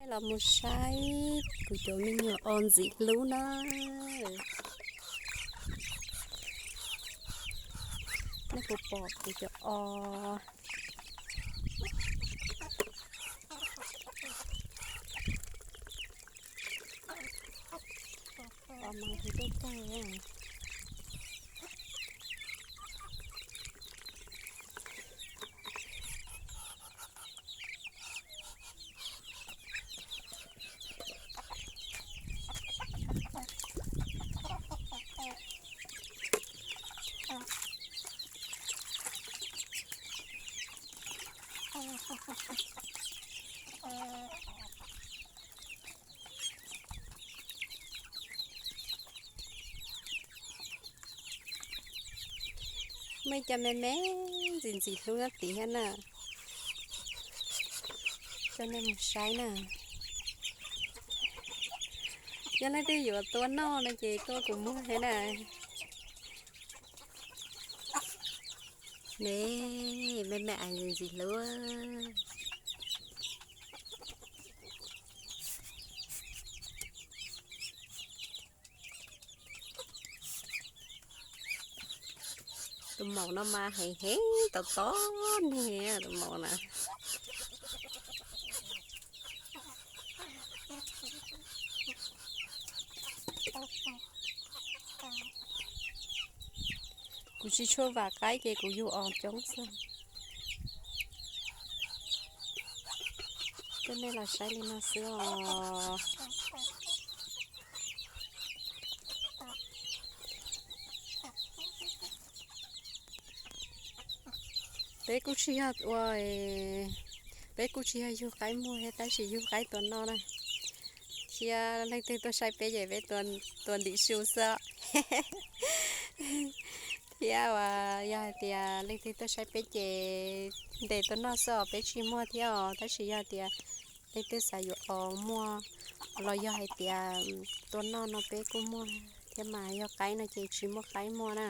Los mus saib kuv cov me nyuam os ntxim hlub na. Nej puas pom kuv cov os? Os mas kuv tuaj tag. Muaj ib co me me ntxim ntxim hlub nyob tid thiab na. Coj nej mus saib na. Yog leej twg yuav tua noj no ces tuaj kuv muag thiab na. Ne, me me ais ntxim ntxim hlub. Tus maum no mas heev heev, tau tob niag tus maum na. Kuv tsis tshua vam qaib ces kuv yug os coob xwb. Coj nej los saib li no xwb os. Peb kuj tsis yog ua, peb kuj tsis yog yug qaib muag thiab, tab sis yug qaib tua noj na. Thiab leej twg tuaj saib peb ces peb tua ntim su xwb. Thiab uas yog hais tias leej twg tuaj saib peb ces ntes tua noj xwb os, peb tsis muag thiab os. Tab sis yog tias leej twg xav yuav os muag los yog hais tias tua noj no peb kuj muag thiab mas, yog qaib no ces tsis muaj qaib muag na.